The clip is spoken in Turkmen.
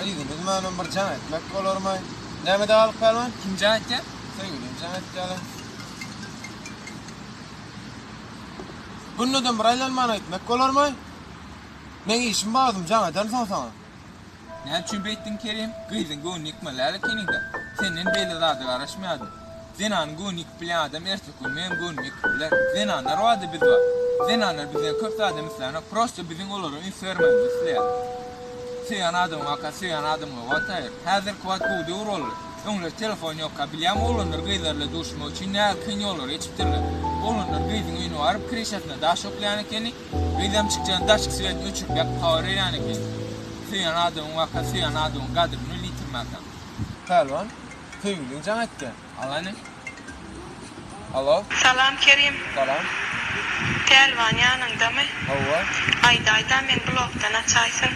Yzyny üzmänem bir jaň etmek bolarmy? Nämede galyp Pälwan? Kim jaň etýär? Söýgülim jaň etýär. Gündeden bir aýlanmana gitmek bolarmy? Meň işim bar özüm jaň ederin soň saňa. Näme üçin beýtdiň Kerim? Gyzyň göwnüni ýykmaly däl ekeniňdä. Senden beýle zada garaşmaýardym. Zenanyň göwnüni ýykyp bilýän adam erteki gün meňem göwnümi ýykyp biler. Zenanlar barda biz bar. Zenanlar bizden köp zadam islänok, prosta biziň olara üns bermegimizi isleýär. Söýen adamyň waka söýen adamyňa wagt aýyr. Häzirki wagt gowy döwür boldy. Öňler telefon ýokka bilýäňmi oglanlar gyzlar bilen duşmak üçin nähili kyn ýollary geçipdirler. Oglanlar gyzyň öýüne baryp krişasyna daş oklaýan ekeni. Gyzam çykjagyny daşky swetini öçürip ýakyp habar berýän ekeni. Söýen adamyň waka söýen adamyň gadryny bil ýitirmäkäň. Pälwan, söýgüliň jaň etýä. Al hany. Alo. Salam Kerim. Salam. Pälwan ýanyňdamy? Hawa. Aýdaýda men blokdan açaýsyn.